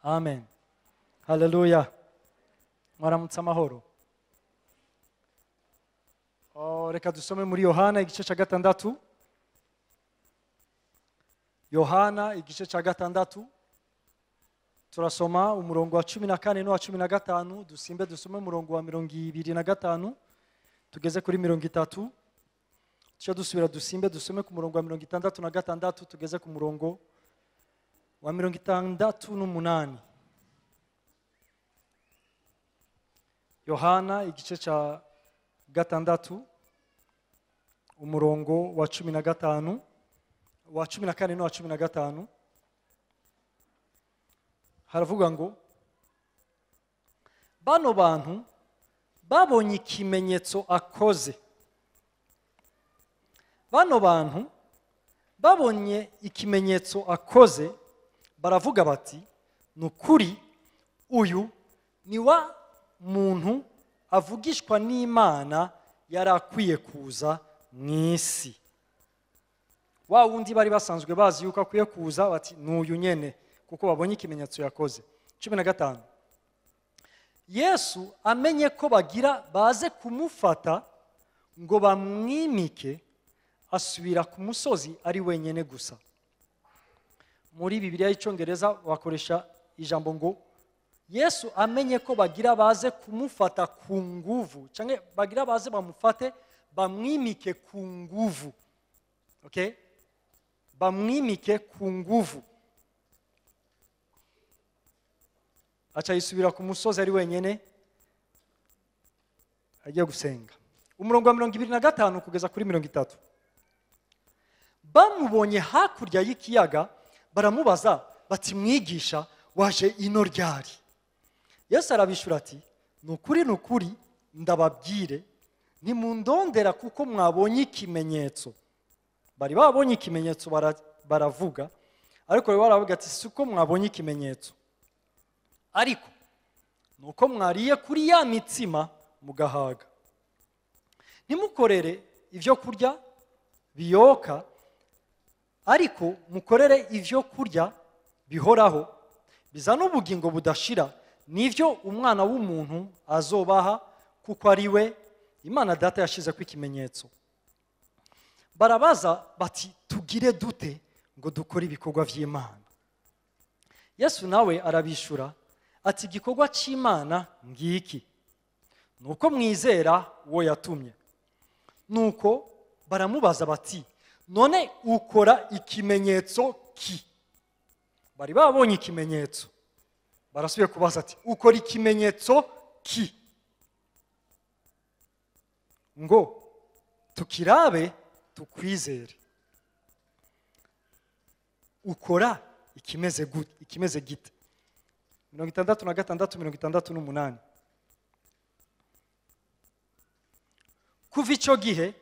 Amen. Haleluya. Mwaramutse amahoro. Oh, reka dusome muri Yohana igice cya 6. Yohana igice cya 6. Turasoma umurongo wa 14 no wa 15, dusimbe dusome umurongo wa 25 tugeze kuri 30. Tuce dusubira dusimbe dusome ku murongo wa 66 tugeze ku murongo wa 68. Yohana igice cya 6 umurongo wa 15 wa 14 no wa 15 haravuga ngo bano bantu babonye ikimenyetso akoze. Bano bantu babonye ikimenyetso akoze baravuga bati nukuri uyu ni wa muntu avugishwa n'Imana yarakwiye kuza mw'isi. Wa wundi bari basanzwe bazi yuko akwiye kuza bati n'uyu nyene kuko babonye ikimenyetso yakoze. 15 Yesu amenye ko bagira baze kumufata ngo bamwimike asubira ku musozi ari wenyene gusa. Muri Bibiliya y'Icyongereza bakoresha ijambo ngo Yesu amenye ko bagira baze kumufata ku nguvu, cyangwa bagira baze bamufate bamwimike ku nguvu. Okay? Bamwimike ku nguvu. Aca yisubira ku musozi ari wenyene agiye gusenga. Umurongo wa 25 kugeza kuri 30. Bamubonye hakurya y'ikiyaga baramubaza bati mwigisha waje ino ryari? Yesu arabishura ati nukuri nukuri ndababwire nimundondera kuko mwabonye ikimenyetso. Bari babonye ikimenyetso baravuga, ariko baravuga ati siko mwabonye ikimenyetso, ariko nuko mwariye kuri ya mitsima mugahaga. Nimukorere ivyo kurya biyoka, ariko mukorere ivyo kurya bihoraho bizana ubugingo budashira, nivyo umwana w'umuntu azobaha kuko ari we Imana Data yashize ku ikimenyetso. Barabaza bati tugire dute ngo dukore ibikorwa vy'Imana? Yesu nawe arabishura ati igikorwa c'Imana ngiki, nuko mwizera uwo yatumye. Nuko baramubaza bati none ukora ikimenyetso ki? Bari babonye ikimenyetso, barasubiye kubaza ati ukora ikimenyetso ki ngo tukirabe tukwizere? Ukora ikimeze gute? Ikimeze gite? 66 68. Kuva ico gihe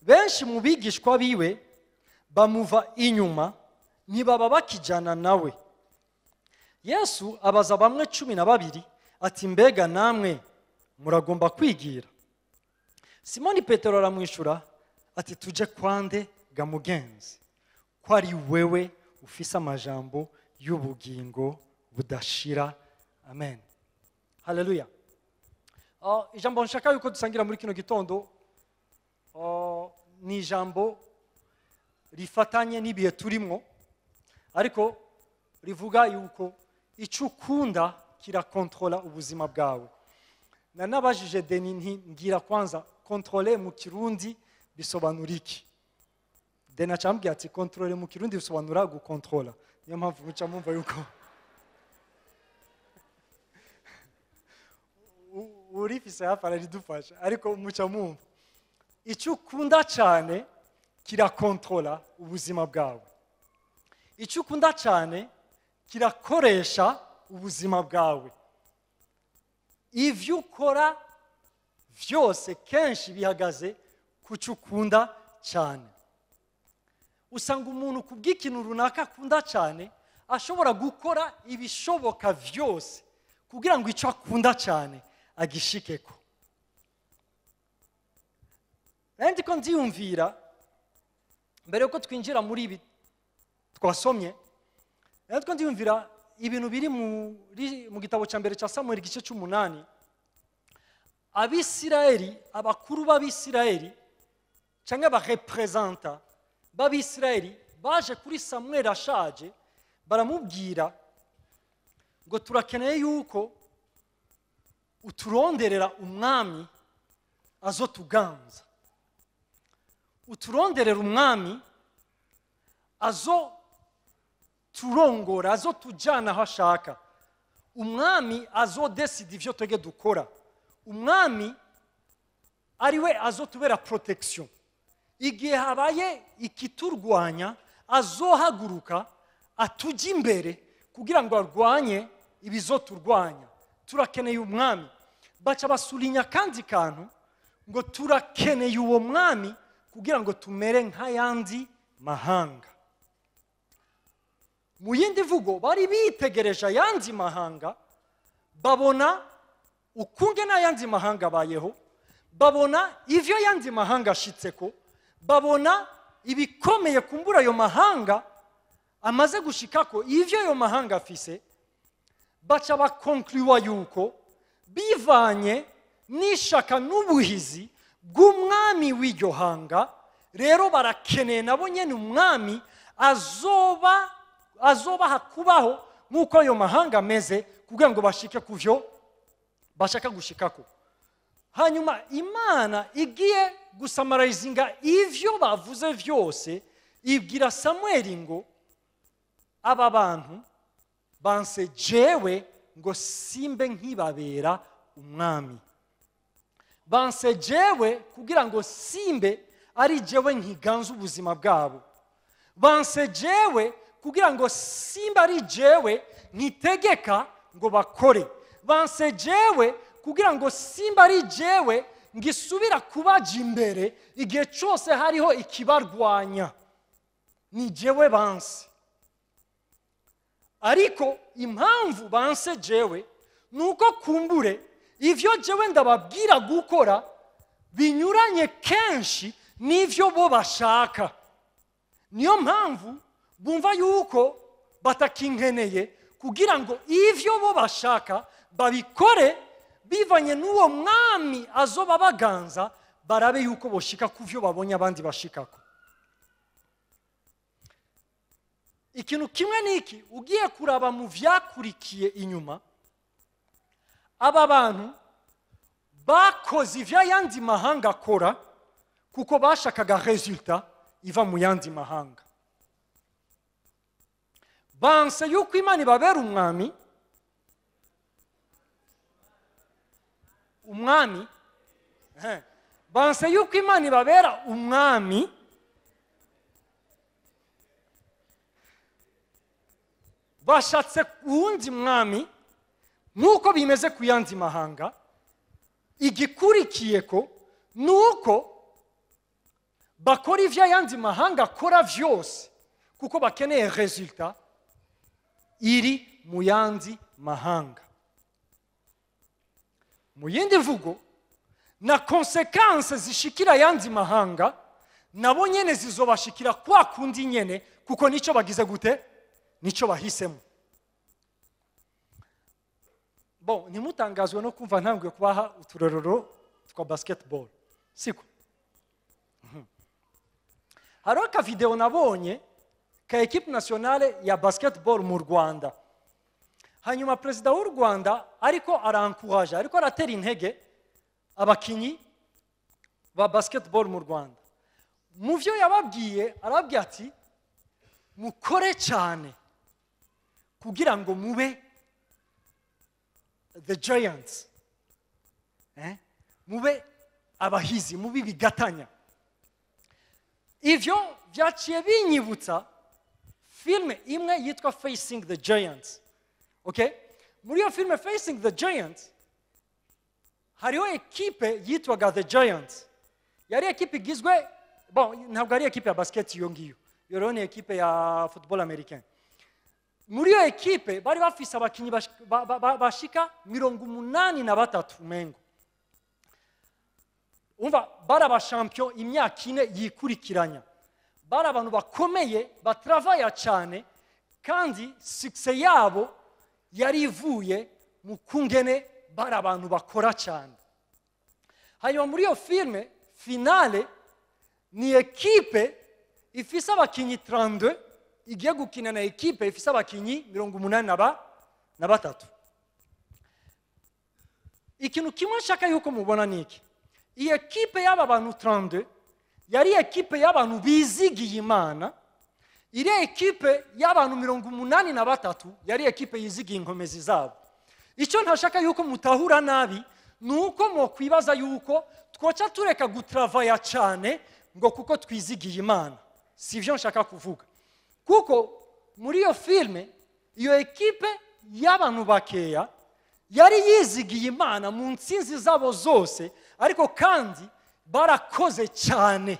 benshi mu bigishwa biwe bamuva inyuma ntibaba bakijana nawe. Yesu abaza bamwe 12 ati mbega namwe muragomba kwigira? Simoni Petero aramwishura ati tuje kwande ga mugenzi, ko ari wewe ufise amajambo y'ubugingo budashira. Amen. Haleluya. Ijambo nshaka yuko dusangira muri kino gitondo ni ijambo rifatanye n'ibihe turimo, ariko rivuga yuko icyo ukunda kirakontrola ubuzima bwawe. Nanabajije Deni nti ngira kwanza kontrole mu Kirundi bisobanura iki? Deni acambwira ati kontrole mu Kirundi bisobanura gukontrola. Niyo mpamvu muca mumva yuko urifise hafi araridufasha, ariko muca mumva icyo ukunda cyane kirakontrola ubuzima bwawe. Icyo ukunda cyane kirakoresha ubuzima bwawe. Ivyo ukora vyose kenshi bihagaze ku cyo ukunda cyane. Usanga umuntu kubw'ikintu runaka akunda cyane ashobora gukora ibishoboka vyose kugira ngo icyo akunda cyane agishikeko. Nandi ko ndiyumvira mbere yuko twinjira muri ibi twasomye, nandi ko ndiyumvira ibintu biri mu gitabo cya mbere cya Samuel igice cy'umunani. Abisirayeli, abakuru b'Abisirayeli cyangwa abarepresenta b'Abisirayeli baje kuri Samuel ashaje, baramubwira ngo turakeneye yuko uturonderera umwami azotuganza, uturonderera umwami azo turongora, azo tujyana aho ashaka, umwami azodesida ivyo twebwe dukora, umwami ariwe azotubera protection. Igihe habaye ikiturwanya azohaguruka atujya imbere kugira ngo arwanye ibizoturwanya. Turakeneye umwami. Baca basulinya kandi kantu ngo turakeneye uwo mwami kugira ngo tumere nk'ayandi mahanga. Mu yindi mvugo bari bitegereje ayandi mahanga, babona ukunge n'ayandi mahanga abayeho, babona ivyo yandi mahanga ashitseko, babona ibikomeye kumbura ayo mahanga amaze gushikako, ivyo ayo mahanga afise, baca bakonkluwa yuko bivanye n'ishaka n'ubuhizi bw'umwami w'iryo hanga, rero barakeneye nabo nyene umwami azobaha kubaho nk'uko ayo mahanga ameze kugira ngo bashike kuvyo bashaka gushikako. Hanyuma Imana igiye gusamarizinga ivyo bavuze vyose, ibwira Samuel ngo aba bantu banse jewe ngo simbe nkibabera umwami, banse jewe kugira ngo simbe ari jewe nkiganza ubuzima bwabo, banse jewe kugira ngo simbe ari jewe nkitegeka ngo bakore, banse jewe kugira ngo simba ari jewe ngisubira kubaja imbere igihe cyose hariho ikibarwanya, ni jewe banse. Ariko impamvu banse jewe nuko kumbure ivyo jewe ndababwira gukora binyuranye kenshi n'ivyo bo bashaka. Niyo mpamvu bumva yuko batakinkeneye kugira ngo ivyo bo bashaka babikore bivanye n'uwo mwami azoba baganza, barabe yuko boshika kuvyo babonye abandi bashikako. Ikintu kimwe niki ugiye kuraba mu vyakurikiye inyuma, aba bantu bakoze ivyo ayandi mahanga akora kuko bashakaga resultat iva mu yandi mahanga. Banse yuko Imana ibabera umwami, umwami, banse yuko Imana ibabera umwami, bashatse uwundi mwami nk'uko bimeze ku yandi mahanga. Igikurikiye ko nuko bakora ivyo ayandi mahanga akora vyose kuko bakeneye resultat iri mu yandi mahanga. Mu yindi mvugo, na konsekanse zishikira ayandi mahanga nabo nyene zizobashikira kwa kundi nyene, kuko nico bagize gute, nico bahisemo. Bon, ntimutangazwe no kumva ntambwe kubaha uturorero twa basketball, siko? Hariho ka video nabonye ka equipe nationale ya basketball mu Rwanda. Hanyuma perezida w'u Rwanda ariko arankuraje, ariko aratera intege abakinyi ba basketball mu Rwanda. Mu vyo yababwiye, arababwiye ati mukore cyane kugira ngo mube the giants, mube abahizi, mube ibigatanya. Ivyo byaciye binyibutsa filime imwe yitwa Facing the Giants. Okay, muri iyo filime Facing the Giants hariho ekipe yitwaga The Giants. Yari ekipe igizwe, bon, ntabwo ari ekipe ya basket iyo ngiyo, iyo rero ni ekipe ya football américain. Muri iyo ekipe bari bafise abakinnyi bashika 83 umengo. Umva, bari abashampion imyaka 4 yikurikiranya, bari abantu bakomeye, batravaya cyane, kandi succès yabo yari ivuye mu kungene bari abantu bakora cyane. Hanyuma muri iyo filime, finale ni ekipe ifise abakinyi 32 igiye gukina na ekipe ifise abakinyi 83. Ikintu kimwe nshaka yuko mubona ni iki: iyi ekipe y'aba bantu 32 yari ekipe y'abantu bizigiye Imana, iri ekipe y'abantu 83 yari ekipe yizigiye inkomezi zabo. Icyo ntashaka yuko mutahura nabi ni uko mwokwibaza yuko twoca tureka gutravaya cyane ngo kuko twizigiye Imana. Si byo nshaka kuvuga, kuko muri iyo filime iyo ekipe y'abantu bakeya yari yizigiye Imana mu ntsinzi zabo zose, ariko kandi barakoze cyane.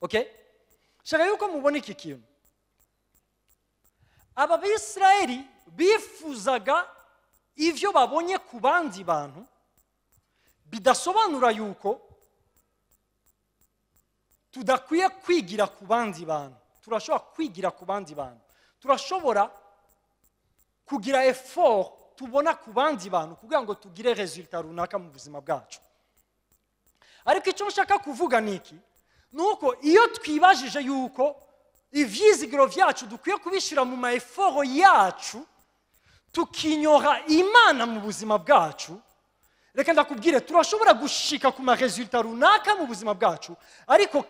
Okay, shaka yuko mubona iki kintu. Aba Bisirayeli bifuzaga ivyo babonye ku bandi bantu, bidasobanura yuko tudakwiye kwigira ku bandi bantu. Turashobora kwigira ku bandi bantu, turashobora kugira effort tubona ku bandi bantu kugira ngo tugire résultat runaka mu buzima bwacu. Ariko icyo nshaka kuvuga ni iki: ni uko iyo twibajije yuko ivyizigiro vyacu dukwiye kubishyira mu ma effort yacu, tukinyora Imana mu buzima bwacu, reka ndakubwire, turashobora gushika ku ma résultat runaka mu buzima bwacu, ariko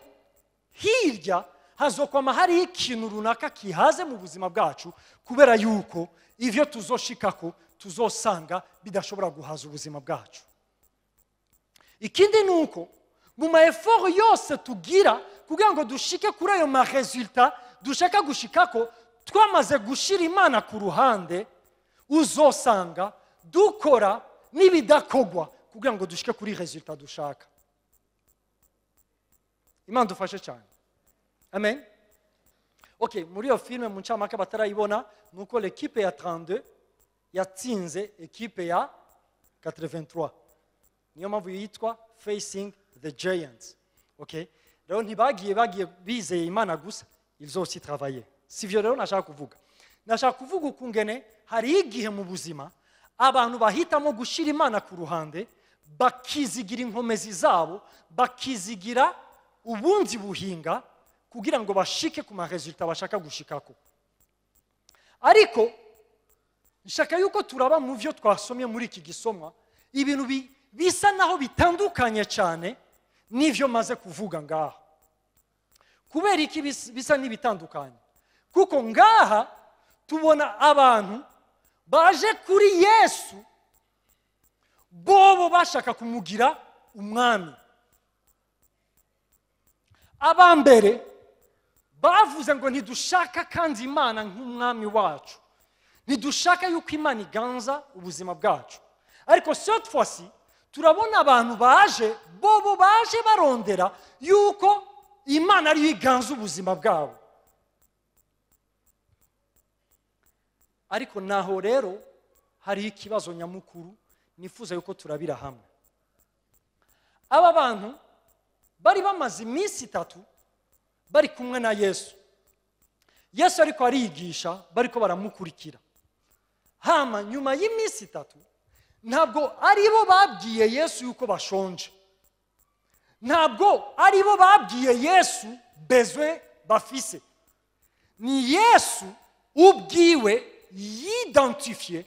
hirya hazokwama hariho ikintu runaka kihaze mu buzima bwacu, kubera yuko ivyo tuzoshikako tuzosanga bidashobora guhaza ubuzima bwacu. Ikindi ni uko mu ma effort yose tugira kugira ngo dushike kuri ayo ma résultat dushaka gushikako, twamaze gushira Imana ku ruhande, uzosanga dukora n'ibidakogwa kugira ngo dushike kuri résultat dushaka. Imana dufashe cyane. Amen. Okay, muri iyo filime, mu ncamake batarayibona, ni uko l'équipe ya 32 yatsinze ekipe ya 83. Niyo mpamvu yitwa Facing the Giants. Okay, rero ntibagiye bagiye bizeye Imana gusa, ils ont aussi travaillé. Si vyo rero nashaka kuvuga, nashaka kuvuga ukungene hari igihe mu buzima abantu bahitamo gushira Imana ku ruhande, bakizigira inkomezi zabo, bakizigira ubundi buhinga kugira ngo bashike ku ma résultat bashaka gushikako. Ariko nshaka yuko turaba mu byo twasomye muri iki gisomwa ibintu bisa naho bitandukanye cyane n'ivyo maze kuvuga ngaha. Kubera iki bisa n'ibitandukanye? Kuko ngaha tubona abantu baje kuri Yesu bobo bashaka kumugira umwami. Abambere bavuze ngo ntidushaka kandi Imana nk'umwami wacu, ntidushaka yuko Imana iganza ubuzima bwacu. Ariko cette fois-ci turabona abantu baje bobo baje barondera yuko Imana ariyo iganza ubuzima bwabo. Ariko naho rero hari ikibazo nyamukuru nifuza yuko turabira hamwe. Aba bantu bari bamaze iminsi 3 bari kumwe na Yesu. Yesu ariko arigisha, bariko baramukurikira. Hama nyuma y'iminsi 3 ntabwo aribo babwiye Yesu yuko bashonje, ntabwo aribo babwiye Yesu bezwe bafise. Ni Yesu ubwiwe yidentifie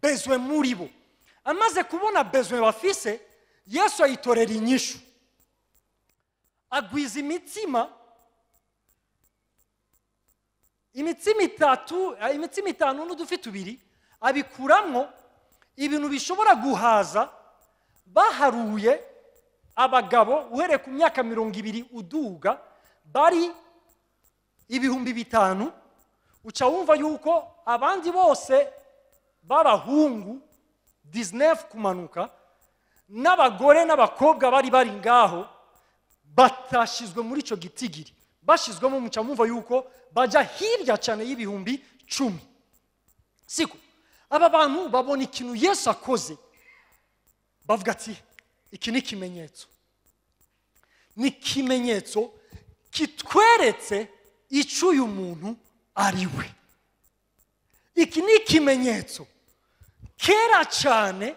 bezwe muri bo. Amaze kubona bezwe bafise, Yesu ayitorera inyishu, agwiza imitsima 3, imitsima 5 n'udufi 2, abikuramwo ibintu bishobora guhaza baharuye abagabo uhereye ku myaka 20 uduga. bari 5,000, uca wumva yuko abandi bose b'abahungu 19 kumanuka n'abagore n'abakobwa bari ngaho batashizwe muri ico gitigiri, bashizwemo muca mumva yuko baja hirya cyane y'10,000. Siko aba bantu babona ikintu Yesu akoze, bavuga ati iki ni ikimenyetso, ni ikimenyetso kitweretse icyo uyu muntu ari we. Iki ni ikimenyetso kera cyane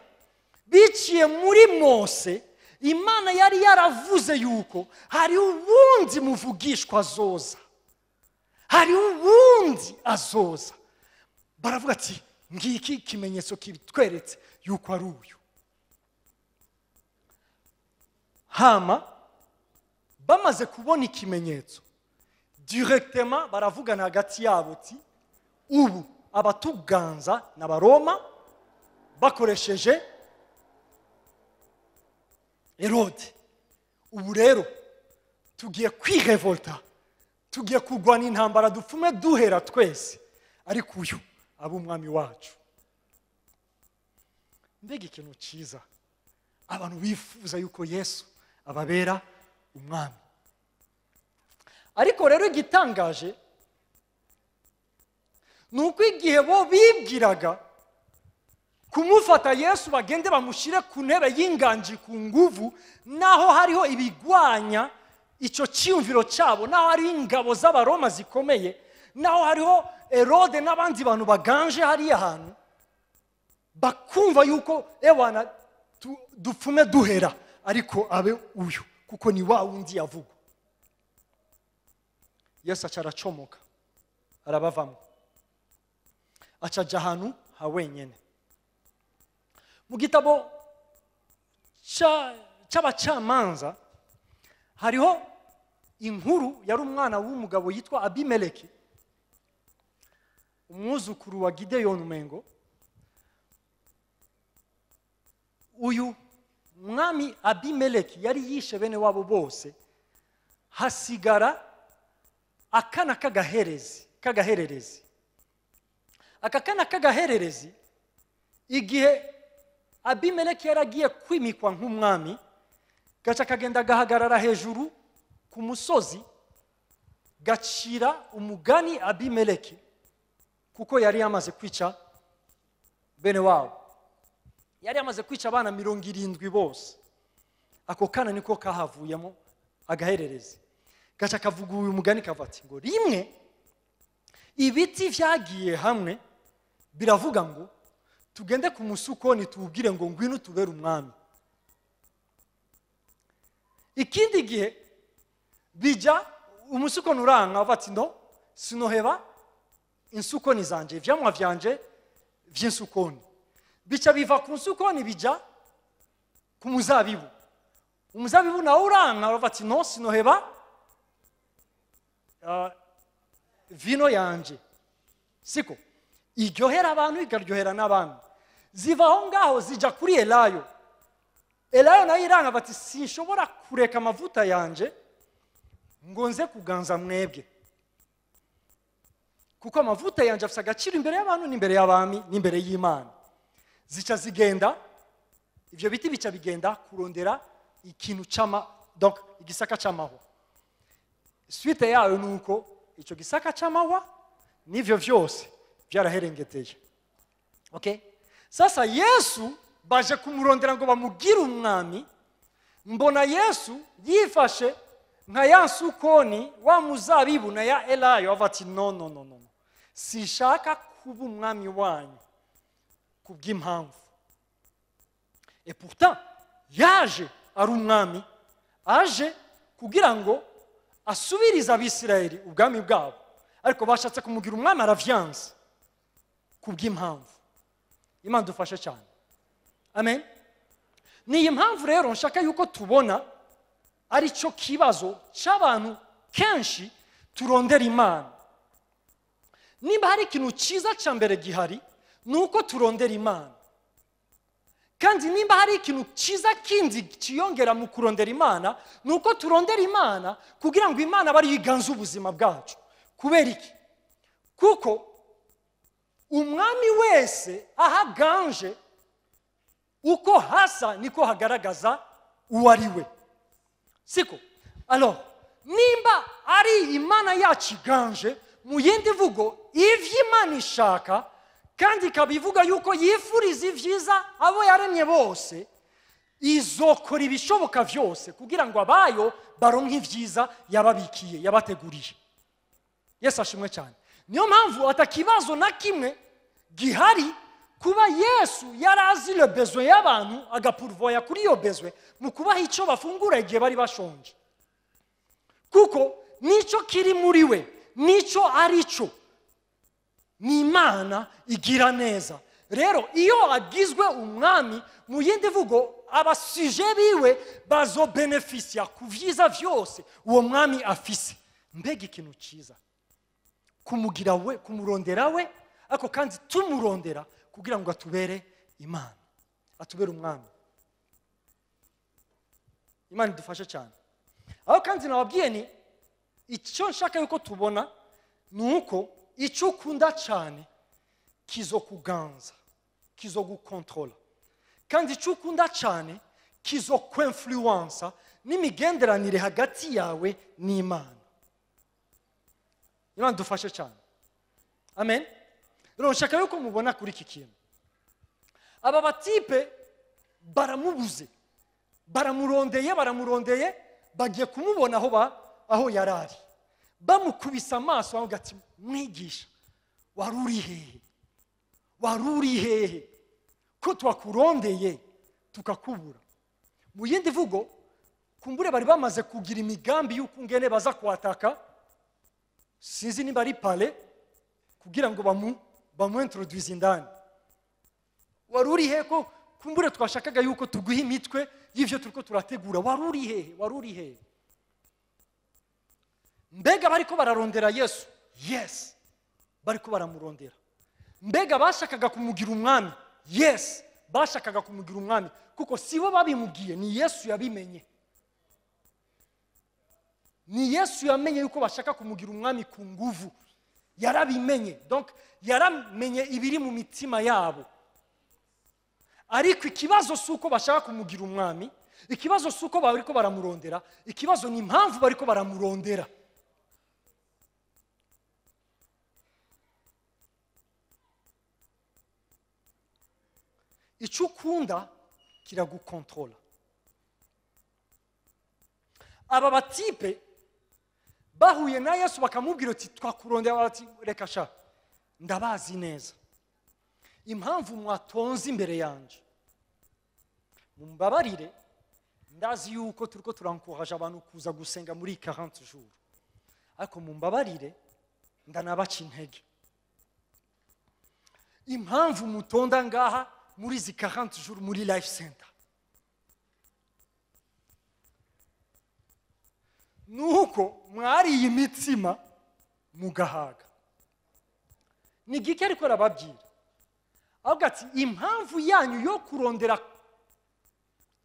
biciye muri Mose, Imana yari yaravuze yuko hari uwundi muvugishwa azoza, hari uwundi azoza. Baravuga ati ngiki kimenyetso kitweretse yuko ari uyu. Hama bamaze kubona ikimenyetso directement baravugana hagati yabo ati ubu abatuganza n'Abaroma bakoresheje Herode, ubu rero tugiye kwirevolta, tugiye kurwana intambara, dupfume duhera twese, ariko uyu aba umwami wacu. Mbega ikintu cyiza, abantu bifuza yuko Yesu ababera umwami. Ariko rero igitangaje ni uko igihe bo bibwiraga kumufata Yesu bagende bamushyire ku ntebe y'inganji ku nguvu, naho hariho ibigwanya icyo cyiyumviro cyabo, naho hariho ingabo z'Abaroma zikomeye, naho hariho Herode n'abandi bantu baganje hariya hantu, bakumva yuko ewana dupfume duhera, ariko abe uyu kuko ni wa wundi yavugwa. Yesu aca aracomoka, arabavamo, aca ahantu ha wenyine. Mu gitabo cy'abacamanza hariho inkuru yari umwana w'umugabo yitwa Abimeleki, umwuzukuru wa Gideyoni umengo. Uyu mwami Abimeleki yari yishe bene wabo bose, hasigara akana k'agahererezi. Aka kana k'agahererezi, igihe Abimeleki yaragiye kwimikwa nk'umwami, gaca kagenda gahagarara hejuru ku musozi, gacira umugani Abimeleki kuko yari yamaze kwica bene wabo, yari yamaze kwica abana 70 bose. Ako kana niko kahavuyemo agahererezi. Gaca kavuga uyu mugani kavati ngo rimwe ibiti vyagiye hamwe biravuga ngo tugende ku musukoni tuubwire ngo ngwino tubere umwami. Ikindi gihe bija umusukoni uranka bati no sinoheba insukoni zanje, ivyamwa vyanje vy'insukoni. Bica biva ku nsukoni bija ku muzabibu. Umuzabibu nawo uranka bati no sinoheba vino yanje. Siko iryohera abantu ikaryohera n'abami. Ziva aho ngaho zija kuri Elayo. Elayo nayo iranga bati sinshobora kureka amavuta yanje ngo nze kuganza mwebwe, kuko amavuta yanje afite agaciro imbere y'abantu n'imbere y'abami n'imbere y'Imana. Zica zigenda, ivyo biti bica bigenda kurondera ikintu chama, donc igisaka c'amahwa. Suite yayo nuko ico gisaka c'amahwa n'ivyo vyose byaraherengeteye. Okay? Sasa Yesu baje kumurondera ngo bamugire umwami. Mbona Yesu yifashe nka ya nsukoni wa muzabibu na ya Elayo, avati no no no no, sishaka kuba umwami wanyu kubw'impamvu. Et pourtant yaje ari umwami, aje kugira ngo asubirize Abisirayeli ubwami bwabo, ariko bashatse kumugira umwami aravyanze kubw'impamvu. Imana dufashe cyane. Amen. Ni impamvu rero nshaka yuko tubona ari cyo kibazo cy'abantu kenshi turondera Imana. Nimba hari ikintu cyiza cya mbere gihari, nuko turondera Imana. Kandi nimba hari ikintu cyiza kindi kiyongera mu kurondera Imana, ni uko turondera Imana kugira ngo Imana abe ariyo iganze ubuzima bwacu. Kubera iki? Kuko umwami wese aho aganje, uko hasa niko hagaragaza uwo ari we, siko? Alors nimba ari Imana yacu iganje, mu yindi mvugo, ivyo Imana ishaka kandi ikaba ivuga yuko yifuriza ibyiza abo yaremye bose, izokora ibishoboka byose kugira ngo abayo baronke ibyiza yababikiye, yabateguriye. Yesu ashimwe cyane. Niyo mpamvu atakibazo na kimwe gihari kuba Yesu yari azi le besoin y'abantu, agapourvoya kuri iyo besoin mu kubaha icyo bafungura igihe bari bashonje, kuko nicyo kiri muri we, nicyo ari cyo. Ni Imana igira neza. Rero iyo agizwe umwami, mu yindi mvugo, abasujets biwe bazobenefisia ku vyiza vyose uwo mwami afise. Mbega ikintu cyiza kumugira we, kumurondera we, ariko kandi tumurondera kugira ngo atubere Imana, atubere umwami. Imana idufashe cyane. Aho kandi nababwiye ni icyo nshaka yuko tubona ni uko icyo ukunda cyane kizokuganza, kizogukontrola, kandi icyo ukunda cyane kizokwinfluensa n'imigenderanire hagati yawe n'Imana. Imana idufashe cyane. Amen. Rero nshaka yuko mubona kuri iki kintu, aba batypes baramubuze, baramurondeye, baramurondeye, bagiye kumubona aho yari ari, bamukubise amaso bavuga ati: "Mwigisha, wari uri hehe? Wari uri hehe ko twakurondeye tukakubura?" Mu yindi mvugo, kumbure bari bamaze kugira imigambi y'uko ngene baza kuataka, sinzi nimba ari palais, kugira ngo bamu introduise indani. Wari uri hehe ko kumbure twashakaga yuko tuguha imitwe y'ivyo turiko turategura? Wari uri hehe? Wari uri hehe? Mbega bariko bararondera Yesu? Yes, bariko baramurondera. Mbega bashakaga kumugira umwami? Yes, bashakaga kumugira umwami, kuko si bo babimubwiye, ni Yesu yabimenye. Ni Yesu yamenye yuko bashaka kumugira umwami ku nguvu. Yarabimenye, donc yaramenye ibiri mu mitima yabo. Ariko ikibazo si uko bashaka kumugira umwami, ikibazo si uko bariko baramurondera, ikibazo ni impamvu bariko baramurondera. Icyo ukunda kiragukontrola. Aba batypes bahuye na Yesu bakamubwira ati: "Twakurondera." Bati: "Reka sha, ndabazi neza impamvu mwatonze imbere yanjye. Mumbabarire, ndazi yuko turiko turankuraje abantu kuza gusenga muri 40 jours, ariko mumbabarire ndanabaca intege. Impamvu mutonda ngaha muri izi 40 jours muri Life Center nuko mwariye imitsima mugahaga." Ni gike ariko arababwira? Avuga ati: "Impamvu yanyu yo kurondera,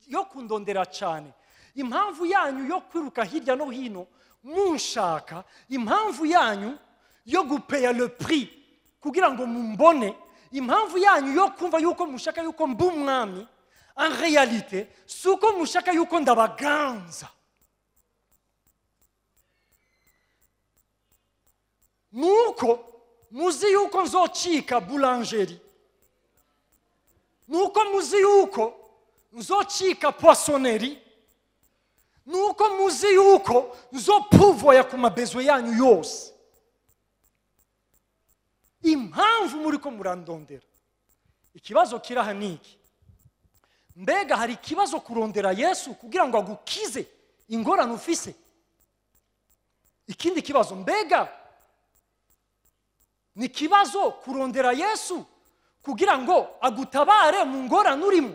yo kundondera cyane, impamvu yanyu yo kwiruka hirya no hino munshaka, impamvu yanyu yo gupeya le prix kugira ngo mumbone, impamvu yanyu yo kumva yuko mushaka yuko mba umwami, en réalité si uko mushaka yuko ndabaganza, nuko muzi yuko nzocika boulangerie, nuko muzi yuko nzocika poissonnerie, nuko muzi yuko nzopuvoya ku mabesoins yanyu yose. Impamvu muri ko murandondera." Ikibazo kiraha ni iki: mbega hari ikibazo kurondera Yesu kugira ngo agukize ingorane ufise? Ikindi kibazo, mbega ni ikibazo kurondera Yesu kugira ngo agutabare mu ngorane urimo?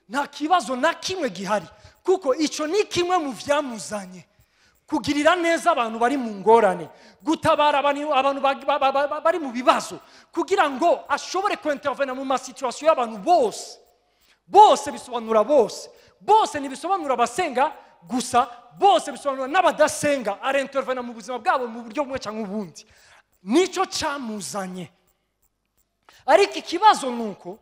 Nta kibazo na kimwe gihari, kuko icyo ni kimwe mu byamuzanye: kugirira neza abantu bari mu ngorane, gutabara abantu bari mu bibazo, kugira ngo ashobore kwintervena mu masituations y'abantu bose. Bose bisobanura bose. Bose ntibisobanura abasenga gusa, bose bisobanura n'abadasenga. Arintervena mu buzima bwabo mu buryo bumwe cyangwa ubundi. Nicyo cyamuzanye. Ariko ikibazo nuko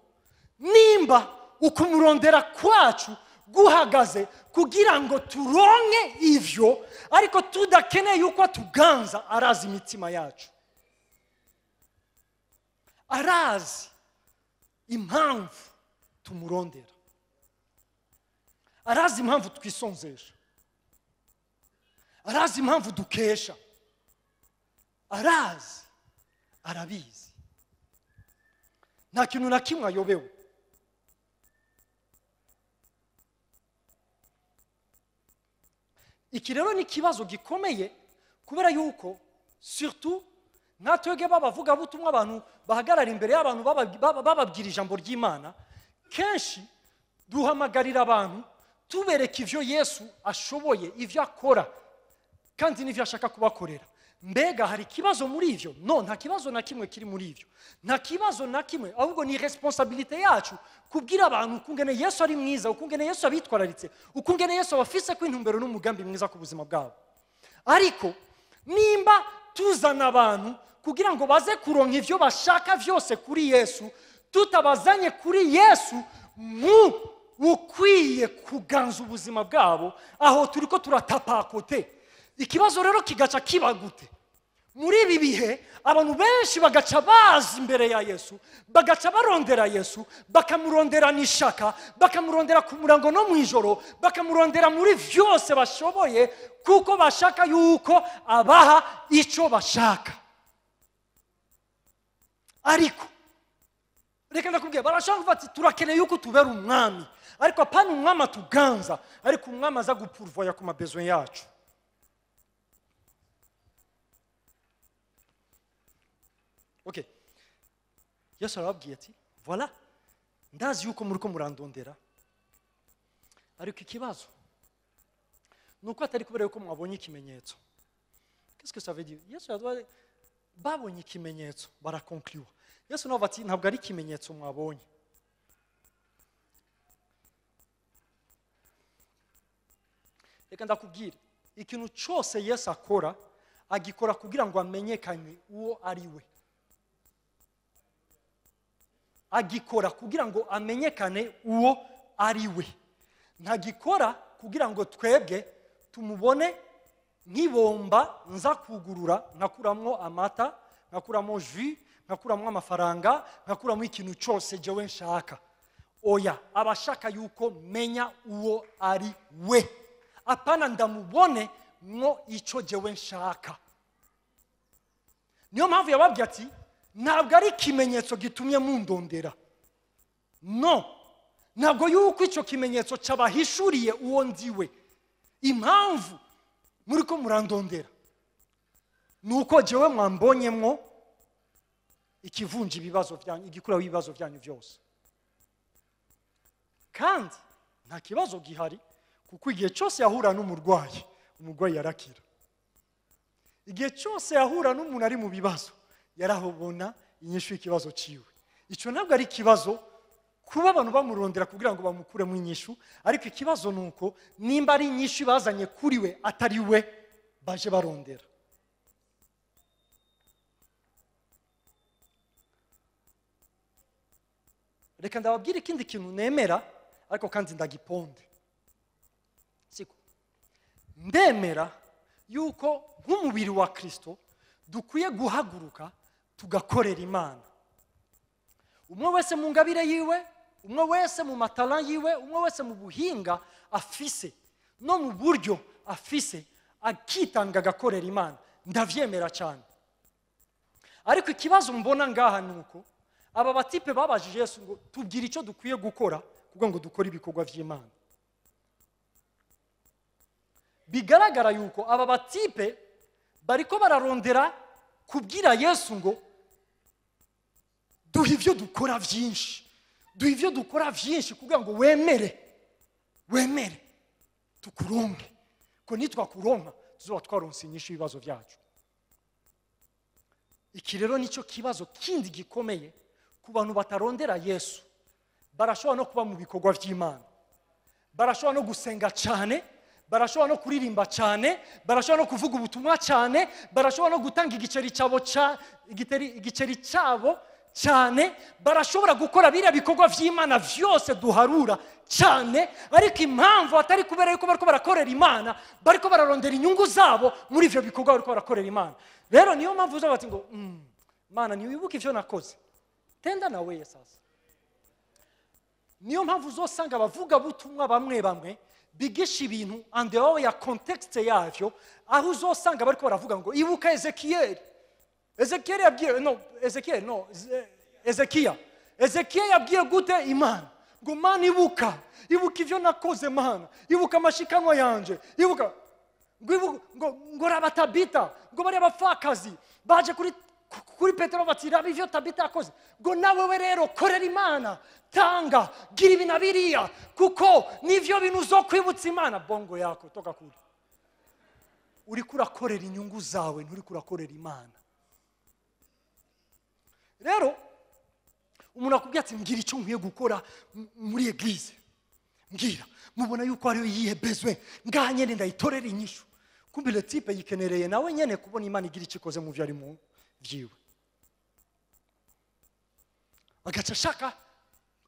nimba ukumurondera kwacu guhagaze kugira ngo turonke ivyo, ariko tudakeneye yuko tuganza, arazi imitima yacu, arazi impamvu tumurondera, arazi impamvu twisonzesha, arazi impamvu dukesha, arazi, arabizi. Nta kintu na kimwe ayobewe. Iki rero ni ikibazo gikomeye, kubera yuko surtout nka twebwe b'abavugabutumwa, abantu bahagarara imbere y'abantu bababwira ijambo ry'Imana, kenshi duhamagarira abantu tubereka ivyo Yesu ashoboye, ivyo akora kandi n'ivyo ashaka kubakorera. Mbega hari ikibazo muri ivyo? No, nta kibazo na kimwe kiri muri ivyo, nta kibazo na kimwe. Ahubwo ni responsabilité yacu kubwira abantu ukungene Yesu ari mwiza, ukungene Yesu abitwararitse, ukungene Yesu abafise ko intumbero n'umugambi mwiza ku buzima bwabo. Ariko nimba tuzana abantu kugira ngo baze kuronka ivyo bashaka vyose kuri Yesu, tutabazanye kuri Yesu mu ukwiye kuganza ubuzima bwabo, aho turiko turatapakote. Ikibazo rero kigaca kiba gute? Muri ibi bihe abantu benshi bagaca baza imbere ya Yesu, bagaca barondera Yesu, bakamurondera n'ishaka, bakamurondera ku murango no mw'ijoro, bakamurondera muri vyose bashoboye, kuko bashaka yuko abaha ico bashaka. Ariko reka ndakubwira, barashaka kuvuga ati turakeneye yuko tubera umwami, ariko apana umwami atuganza, ariko umwami aza gupurvoya ku mabesoin yacu. Ok. Yesu arababwiye ati voilà, ndazi yuko muriko murandondera, ariko ikibazo nuko atari kubera yuko mwabonye ikimenyetso. Qu'est-ce que ça veut dire? Yesu yadwa babonye ikimenyetso barakonkluwa. Yesu nawe ati ntabwo ari ikimenyetso mwabonye. Reka ndakubwira, ikintu cyose Yesu akora agikora kugira ngo amenyekane uwo ari we. Agikora kugira ngo amenyekane uwo ari we. Ntagikora kugira ngo twebwe tumubone nk'ibomba nza kugurura, nkakuramwo amata, nkakuramo jus, nkakuramwo amafaranga, nkakuramo ikintu cyose jewe nshaka. Oya, abashaka yuko menya uwo ari we. Apana ndamubone mwo ico jewe nshaka. Niyo mpamvu yababwiye ati ntabwo ari ikimenyetso gitumye mundondera. No, ntabwo yuko icyo kimenyetso cyabahishuriye uwo ndiwe. Impamvu muri ko murandondera nuko jewe mwambonyemwo ikivunja ibibazo byanyu, igikuraho ibibazo byanyu byose. Kandi nta kibazo gihari, kuko igihe cyose yahura n'umurwayi, umurwayi yarakira. Igihe cyose yahura n'umuntu ari mu bibazo, yarahobona inyishu y'ikibazo ciwe. Ico ntabwo ari ikibazo kuba abantu bamurondera kugira ngo bamukuremo inyishu, ariko ikibazo nuko nimba ari inyishu bazanye kuri we atari we baje barondera. Reka ndababwira ikindi kintu nemera, ariko kandi ndagiponde. Siko ndemera yuko nk'umubiri wa Kristo dukwiye guhaguruka tugakorera Imana. Umwe wese mu ngabire yiwe, umwe wese mu matala yiwe, umwe wese mu buhinga afise no mu buryo afise, akitanga agakorera Imana. Ndavyemera cyane. Ariko ikibazo mbona ngaha nuko aba batipe babajije Yesu ngo tubwire icyo dukwiye gukora kugira ngo dukore ibikorwa vy'Imana. Bigaragara yuko aba batipe bariko bararondera kubwira Yesu ngo duha ivyo dukora vyinshi, duha ivyo dukora vyinshi kugira ngo wemere, wemere tukuronke, ko nitwakuronka tuzoba twaronse inyishu y'ibibazo byacu. Iki rero nicyo kibazo kindi gikomeye ku bantu batarondera Yesu, Barashobora no kuba mu bikorwa by'Imana, barashobora no gusenga cyane, barashobora no kuririmba cyane, barashobora no kuvuga ubutumwa cyane, barashobora no gutanga igiceri cyabo igiceri cyabo cyane, barashobora gukora biriya bikorwa by'Imana byose duharura cyane. Ariko impamvu atari kubera yuko bariko barakorera Imana, bariko bararondera inyungu zabo muri ivyo bikorwa bariko barakorera Imana. Rero niyo mpamvu uzavuga ati ngo Mana, ntiwibuke ivyo nakoze, tenda nawe sasa. Niyo mpamvu uzosanga abavuga butumwa bamwe bamwe bigisha ibintu en dehors ya contexte yavyo, aho uzosanga bariko baravuga ngo ibuka Ezekiel. Ezekiel yabwiye no Ezekiel no Ezekiya. Ezekiel yabwiye gute Imana ngo Mana ibuka, ibuka ivyo nakoze Mana, ibuka amashikanwa yanje, ibuka ngo ngo raba Tabita, ngo bari abapfakazi baje kuri Petero bati raba ivyo Tabita yakoze, ngo nawe we rero korera Imana, tanga, gira ibi na biriya, kuko nivyo bintu uzokwibutsa Imana. Bongo yako toka kure, uriko urakorera inyungu zawe, nturiko urakorera Imana. Rero umuntu akubwira ati mbwira icyo nkwiye gukora muri eglise, mbwira, mubona yuko ariyo yihe besoin, ngaha nyene ndayitorera inyishu. Kumbe le type yikenereye nawe nyene kubona Imana igira icyo ikoze mu vyo ari mu vyiwe, agaca ashaka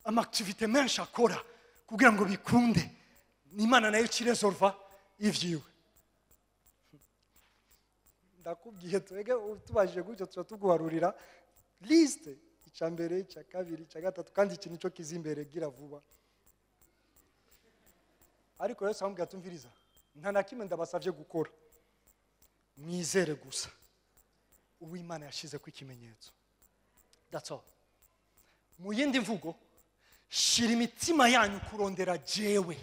ama activité menshi akora kugira ngo bikunde Imana nayo ikiresolva ivyiwe. Ndakubwiye twege tubajije gutyo tuba tuguharurira liste, icya mbere, icya kabiri, icya gatatu, kandi iki nicyo kiza imbere, gira vuba. Ariko Yesu aramubwira ati umviriza, nta na kimwe ndabasavye gukora, mwizere gusa Uwimana yashize ku ikimenyetso. That's all. Mu yindi mvugo, shira imitima yanyu kurondera jewe,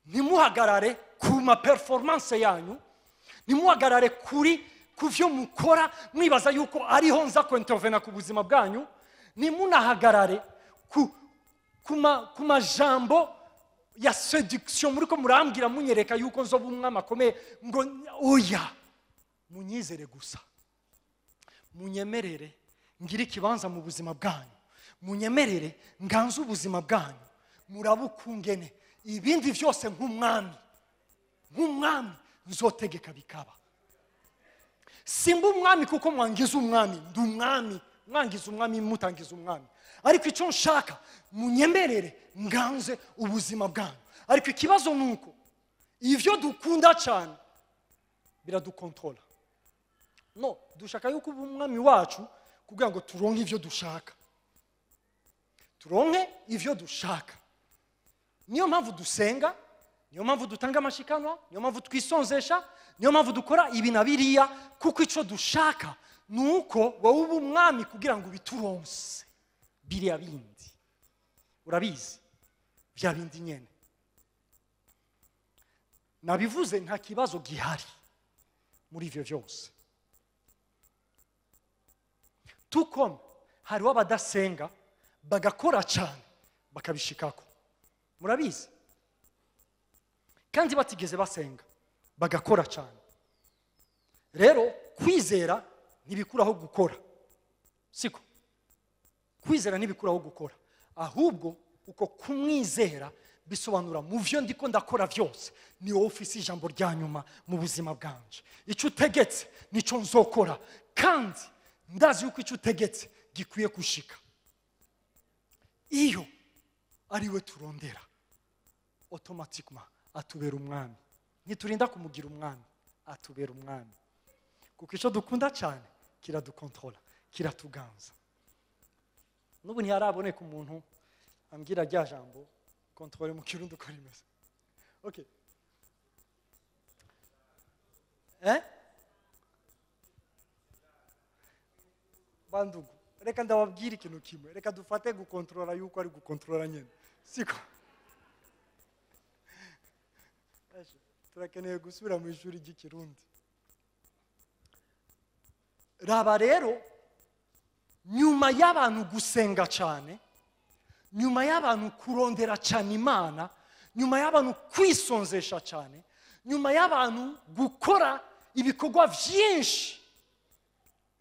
ntimuhagarare ku ma performance yanyu, ntimuhagarare kuri ku vyo mukora mwibaza yuko ariho nza kwintervena ku buzima bwanyu, ntimunahagarare ku majambo ya séduction muriko murambwira munyereka yuko nzoba umwami akomeye, ngo oya, munyizere gusa, munyemerere ngire ikibanza mu buzima bwanyu, munyemerere nganze ubuzima bwanyu, murabukungene ibindi vyose nk'umwami, nk'umwami nzotegeka bikaba. Simba umwami kuko mwangiza umwami, ndi umwami, mwangiza umwami, mutangiza umwami. Ariko icyo nshaka, munyemerere nganze ubuzima bwanyu. Ariko ikibazo nuko ivyo dukunda cyane biradukontrola. No, dushaka yuko uba umwami wacu kugira ngo turonke ivyo dushaka, turonke ivyo dushaka. Niyo mpamvu dusenga, niyo mpamvu dutanga amashikanwa, niyo mpamvu twisonzesha, niyo mpamvu dukora ibi na biriya, kuko icyo dushaka nuko wowe uba umwami kugira ngo ubituronse biriya bindi. Urabizi bya bindi nyene nabivuze, nta kibazo gihari muri ivyo vyose. Tukom hariho abadasenga bagakora cyane bakabishikako, murabizi, kandi batigeze basenga bagakora cyane. Rero kwizera ntibikuraho gukora, siko? Kwizera ntibikuraho gukora, ahubwo uko kumwizera bisobanura mu vyo ndiko ndakora vyose ni wowe ufise ijambo rya nyuma mu buzima bwanje. Icyo utegetse nico nzokora, kandi ndazi yuko icyo utegetse gikwiye gushika. Iyo ari we turondera, automatiquement atubera umwami. Ntiturinda kumugira umwami, atubera umwami, kuko icyo dukunda cyane kiradukontrola, kiratuganza. N'ubu ntiharaboneka umuntu ambwira rya jambo contrôle mu Kirundi uko rimeze. Okay. Bandugu, reka ndababwira ikintu kimwe, reka dufate gukontrola yuko ari gukontrola nyene, siko? Turakeneye gusubira mu ishuri ry'Ikirundi. Raba rero, nyuma y'abantu gusenga cyane, nyuma y'abantu kurondera cyane Imana, nyuma y'abantu kwisonzesha cyane, nyuma y'abantu gukora ibikorwa byinshi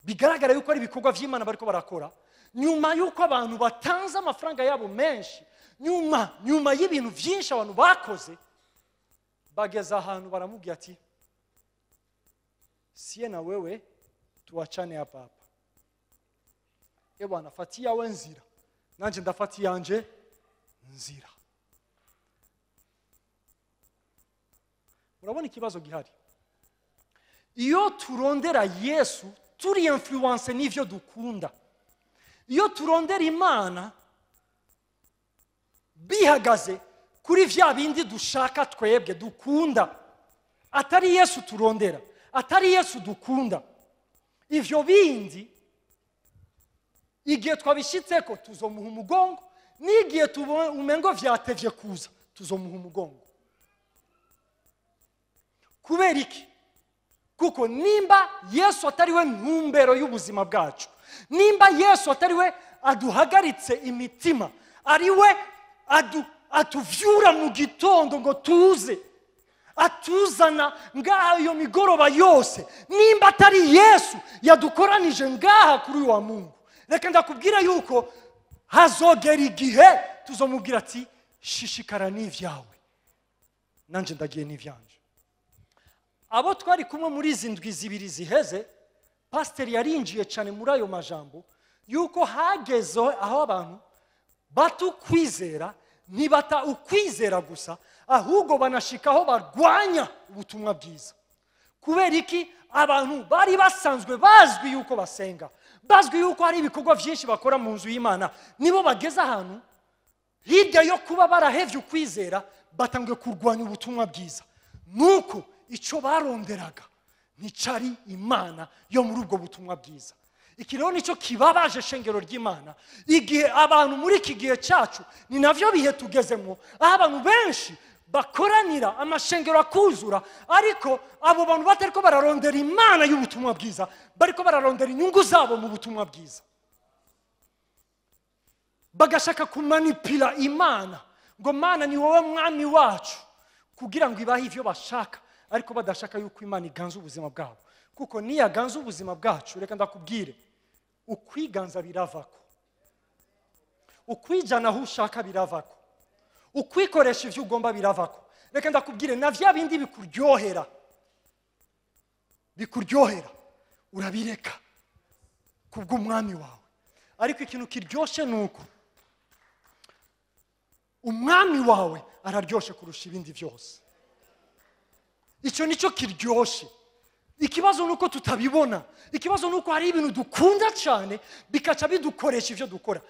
bigaragara yuko ari ibikorwa by'Imana bariko barakora, Nyuma y'uko abantu batanze amafaranga yabo menshi, nyuma y'ibintu byinshi abantu bakoze, bageze ahantu baramubwira ati siye na wewe tuwachane hapa hapa. E bwana, fata iyawe nzira, nanjye ndafata iyanje nzira. Murabona ikibazo gihari. Iyo turondera Yesu turi influence n'ivyo dukunda, iyo turondera Imana bihagaze kuri vya bindi dushaka twebwe dukunda, atari Yesu turondera, atari Yesu dukunda, ivyo bindi igihe twabishitseko tuzomuha umugongo, n'igihe umengo vyatevye kuza tuzomuha umugongo. Kubera iki? Kuko nimba Yesu atari we ntumbero y'ubuzima bwacu, nimba Yesu atari we aduhagaritse imitima, ari we atuvyura mu gitondo ngo tuze, atuzana ngaha iyo migoroba yose, nimba atari Yesu yadukoranije ngaha kuri wa Mungu, reka ndakubwira yuko hazogera igihe tuzomubwira ati shishikara n'ivyawe, nanje ndagiye n'ivyanje. Abo twari kumwe muri izi ndwi zibiri ziheze, pasiteri yarinjiye cyane muri ayo majambo yuko hageze aho abantu batukwizera, ntibata ukwizera gusa, ahubwo banashikaho barwanya ubutumwa bwiza. Kubera iki? Abantu bari basanzwe bazwi yuko basenga, bazwi yuko hari ibikorwa byinshi bakora mu nzu y'Imana, nibo bageze ahantu hirya yo kuba barahevye ukwizera, batangiye kurwanya ubutumwa bwiza. Nuko icyo baronderaga nticari Imana yo muri ubwo butumwa bwiza. Iki rero nicyo kibabaje shengero ry'Imana. Igihe abantu muri iki gihe cyacu, ni navyo bihe tugezemo, aho abantu benshi bakoranira amashengero akuzura, ariko abo bantu batariko bararondera Imana y'ubutumwa bwiza, bariko bararondera inyungu zabo mu butumwa bwiza, bagashaka kumanipula Imana ngo Mana ni wowe mwami wacu, kugira ngo ibahe ivyo bashaka, ariko badashaka yuko Imana iganza ubuzima bwabo. Kuko niyaganza ubuzima bwacu, reka ndakubwire, ukwiganza biravako, ukwijana aho ushaka biravako, ukwikoresha ivyo ugomba biravako. Reka ndakubwire, na vya bindi bikuryohera urabireka kubw'umwami wawe. Ariko ikintu kiryoshe nuko umwami wawe araryoshe kurusha ibindi byose. Icyo nicyo kiryoshe. Ikibazo nuko tutabibona. Ikibazo nuko hari ibintu dukunda cyane bikaca bidukoresha ivyo dukora.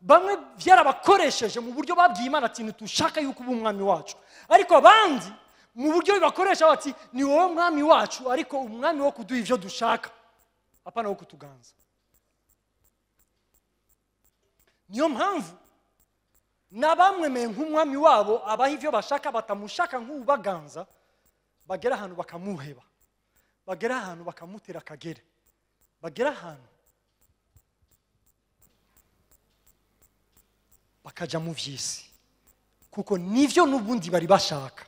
Bamwe byarabakoresheje mu buryo babwiye Imana ati ntitushaka yuko uba umwami wacu, ariko abandi mu buryo bibakoresha bati ni wowe mwami wacu, ariko umwami wo kuduha ivyo dushaka, apana wo kutuganza. Niyo mpamvu n'abamwemeye nk'umwami wabo abaha ivyo bashaka batamushaka nk'ubaganza, bagera ahantu bakamuheba, bagera ahantu bakamutera akagere, bagera ahantu bakaja mu vy'isi, kuko nivyo n'ubundi bari bashaka,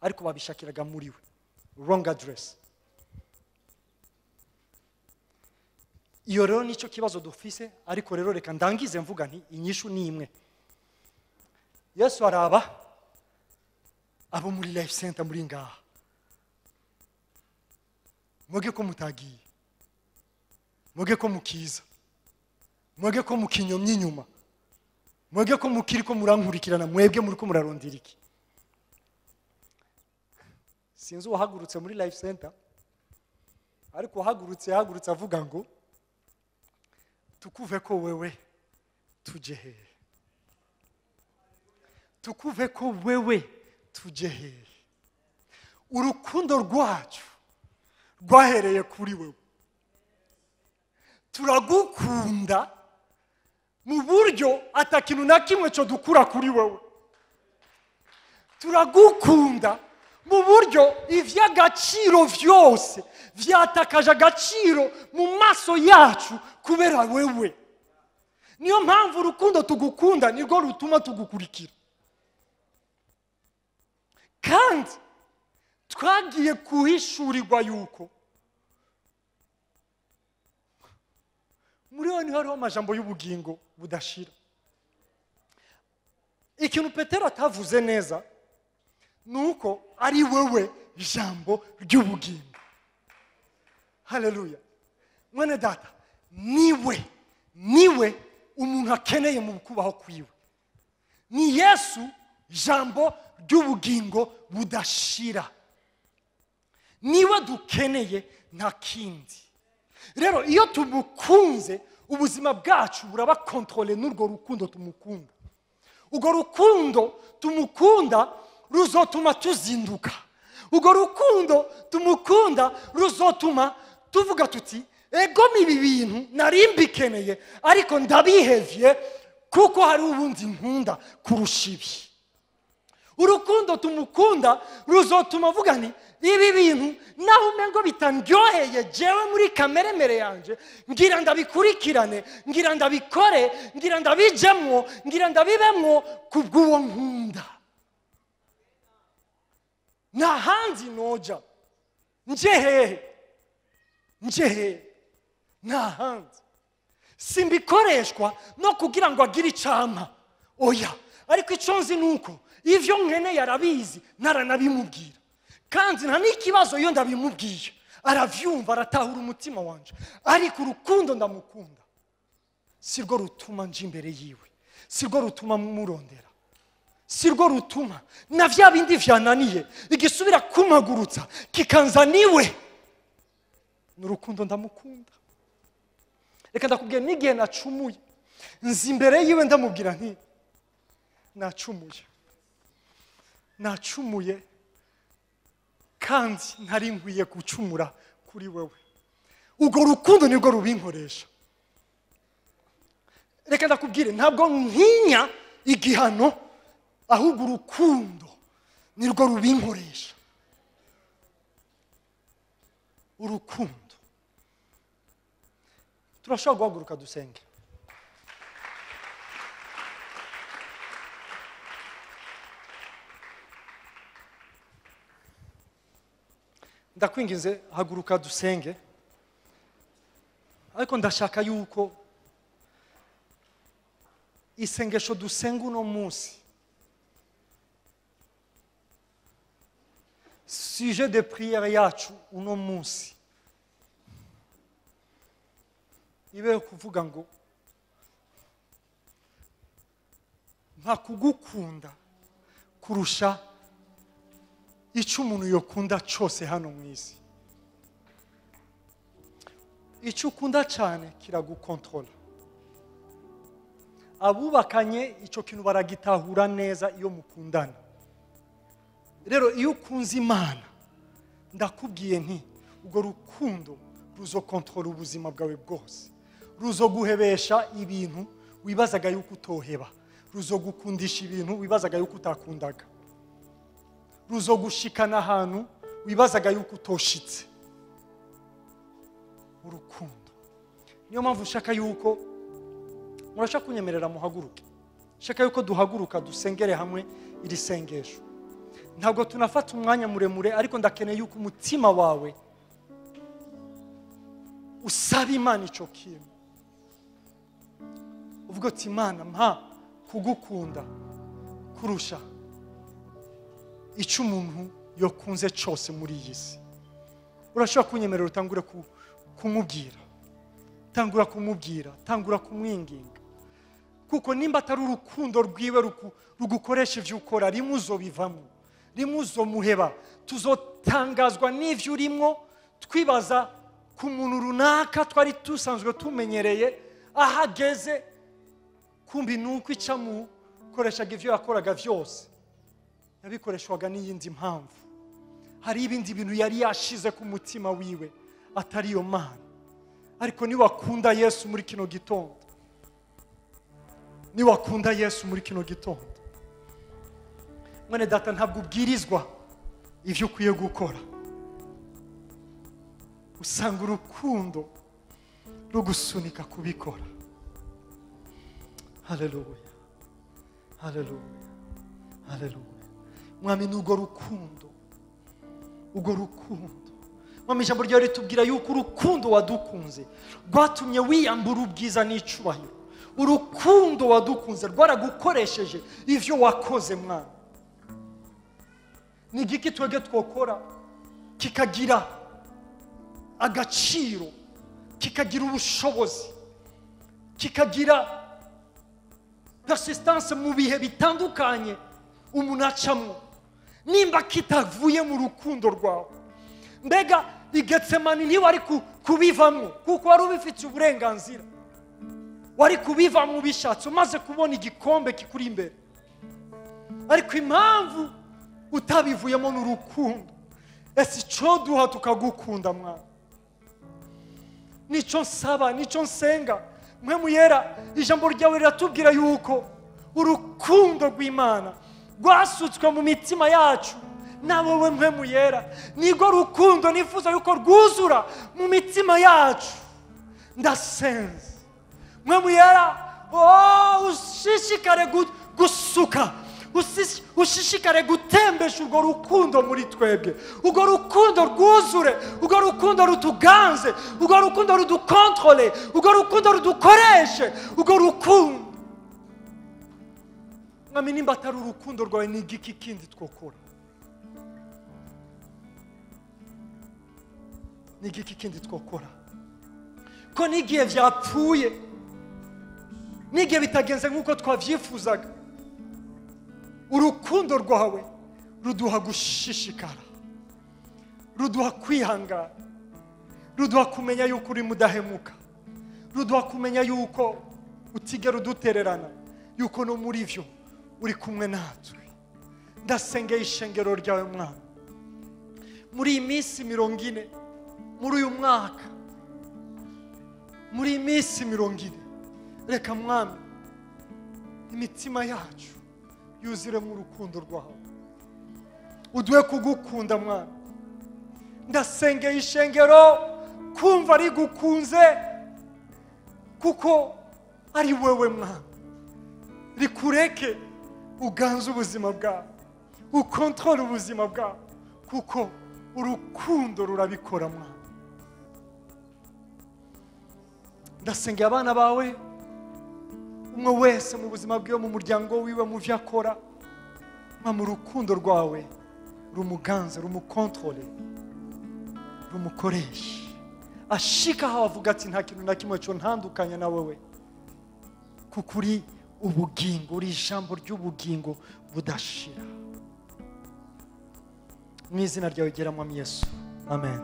ariko babishakiraga muri we. Wrong address. Iyo rero nicyo kibazo dufise. Ariko rero reka ndangize mvuga nti inyishu ni imwe. Yesu araba abo muri Life Center muri ngaha, mwege ko mutagiye, mwege ko mukiza, mwege ko mukinyomye inyuma, mwege ko mukiri ko murankurikirana, mwebwe muri ko murarondera iki? Sinzi uwahagurutse muri Life Center, ariko uwahagurutse yahagurutse avuga ngo tukuve ko wewe tuje hehe, tukuve ko wewe tuje hehe. Urukundo rwacu rwahereye kuri wewe, turagukunda mu buryo atakintu na kimwe cyo dukura kuri wewe, turagukunda mu buryo ivy'agaciro vyose vyatakaje agaciro mu maso yacu kubera wewe. Niyo mpamvu urukundo tugukunda nirwo rutuma tugukurikira. Kandi twagiye kuhishurirwa yuko Muri we niho hariho amajambo y'ubugingo budashira. Ikintu Petero atavuze neza ni uko ari wewe jambo ry'ubugingo. Haleluya. Mwene data, niwe umuntu akeneye mu kubaho kwiwe. Ni Yesu jambo ry'ubugingo budashira. Niwe dukeneye nta kindi. Rero iyo tumukunze ubuzima bwacu buraba kontrole n'urwo rukundo tumukunda. Urwo rukundo tumukunda ruzotuma tuzinduka. Urwo rukundo tumukunda ruzotuma tuvuga tuti ego ibi bintu nari mbikeneye ariko ndabihevye kuko hari ubundi nkunda kurusha ibi. Urukundo tumukunda ruzotuma vuga nti ibi bintu naho umengo bitandyoheye jewe muri kameremere yanje, ngira ndabikurikirane, ngira ndabikore, ngira ndabijemwo, ngira ndabibemwo kubw'uwo nkunda. Nta handi noja, nje hehe, nje hehe, nta handi. Simbikoreshwa no kugira ngo agire icampa, oya, ariko ico nzi nuko ivyo nkeneye arabizi, naranabimubwira. Kandi nta n'ikibazo iyo ndabimubwiye, aravyumva, aratahura umutima wanje. Ariko urukundo ndamukunda sirwo rutuma nje imbere yiwe, sirwo rutuma murondera, sirwo rutuma na vya bindi vyananiye igisubira kumpagurutsa kikanzaniwe, ni urukundo ndamukunda. Reka ndakubwira, n'igihe nacumuye nzi imbere yiwe ndamubwira nti nacumuye, nacumuye kandi ntari nkwiye gucumura kuri wewe. Urwo rukundo nirwo rubinkoresha. Reka ndakubwire, ntabwo ntinya igihano, ahubwo urukundo nirwo rubinkoresha. Urukundo. Turashobora guhaguruka dusenge. Ndakwinginze haguruka dusenge, ariko ndashaka yuko isengesho dusenga uno munsi, sujet de prière yacu uno munsi, ibe kuvuga ngo nta kugukunda kurusha icyo umuntu yokunda cyose hano mu isi. Icyo ukunda cyane kiragukontrola. Abubakanye icyo kintu baragitahura neza iyo mukundana. Rero iyo ukunze Imana, ndakubwiye nti urwo rukundo ruzokontrola ubuzima bwawe bwose, ruzoguhebesha ibintu wibazaga yuko utoheba, ruzogukundisha ibintu wibazaga yuko utakundaga, ruzogushikana ahantu wibazaga yuko utoshitse. Urukundo. Niyo mpamvu ushaka yuko murashaka kunyemerera muhaguruke. Shaka yuko duhaguruka dusengere hamwe iri sengesho. Ntabwo tunafata umwanya muremure, ariko ndakeneye yuko umutima wawe usaba Imana ico kintu. Uvuga uti Imana mpa kugukunda kurusha icyo umuntu yokunze cyose muri iyi si. Urashobora kunyemerera utangure kumubwira, tangura kumubwira, tangura kumwinginga, kuko nimba atari urukundo rwiwe rugukoresha ivyo ukora, rimwe uzobivamo, rimwe uzomuheba. Tuzotangazwa n'ivyo urimwo, twibaza ku muntu runaka twari dusanzwe tumenyereye ahageze, kumbi nuko icamukoreshaga ivyo yakoraga vyose yabikoreshwaga n'iyindi mpamvu. Hari ibindi bintu yari yashize ku mutima wiwe atari yo Mana. Ariko niwakunda Yesu muri kino gitondo, niwakunda Yesu muri kino gitondo, mwene data, ntabwo ubwirizwa ivyo ukwiye gukora. Usanga urukundo rugusunika kubikora. Haleluya, haleluya, haleluya. Mwami, n'urwo rukundo, urwo rukundo Mwami, ijambo ryawe ritubwira yuko urukundo wadukunze rwatumye wiyambura ubwiza n'icubahiro. Urukundo wadukunze rwaragukoresheje ivyo wakoze mwana. Ni igiki twebwe twokora kikagira agaciro, kikagira ubushobozi, kikagira persistance mu bihe bitandukanye umuntu acamwo, nimba kitavuye mu rukundo rwawe? Mbega Igetsemani ntiwari kubivamwo, kuko wari ubifitiye uburenganzira. Wari kubivamwo ubishatse umaze kubona igikombe kikuri imbere, ariko impamvu utabivuyemo ni urukundo. Ese icyo duha tukagukunda mwana? Nicyo nsaba, nicyo nsenga. Mpwemu Yera, ijambo ryawe riratubwira yuko urukundo rw'Imana rwasutswe mu mitima yacu na wowe Mpwemu Yera. Nirwo rukundo nifuza yuko rwuzura mu mitima yacu. Ndasenze Mpwemu Yera, ushishikare gusuka, ushishikare gutembesha urwo rukundo muri twebwe. Urwo rukundo rwuzure, urwo rukundo rutuganze, urwo rukundo rudukontrole, urwo rukundo rudukoreshe, urwo rukundo. Mwami, nimba atari urukundo rwawe, ni igiki kindi twokora? Ni igiki kindi twokora? Ko n'igihe vyapfuye, n'igihe bitagenze nk'uko twavyifuzaga, urukundo rwawe ruduha gushishikara, ruduha kwihangana, ruduha kumenya yuko uri mudahemuka, ruduha kumenya yuko utigera udutererana, yuko no muri vyo uri kumwe natwe. Ndasengeye ishengero ryawe mwana, muri iyi minsi 40, muri uyu mwaka, muri iyi minsi 40, reka mwami imitima yacu yuzure mu rukundo rwawe, uduhe kugukunda mwana. Ndasengeye ishengero kumva rigukunze, kuko ari wewe mwana. Rikureke uganze ubuzima bwawe, ukontorore ubuzima bwawe, kuko urukundo rurabikora mwana. Ndasengeye abana bawe, umwe wese mu buzima bwiwe, mu muryango wiwe, mu vyo akora, mu rukundo rwawe rumuganze, rumukontorore, rumukoreshe, ashika aho avuga ati nta kintu na kimwe cyo ntandukanya na wewe, kuko uri ubugingo, uri ijambo ry'ubugingo budashira. Mu izina ryawe ryera Mwami Yesu, amen.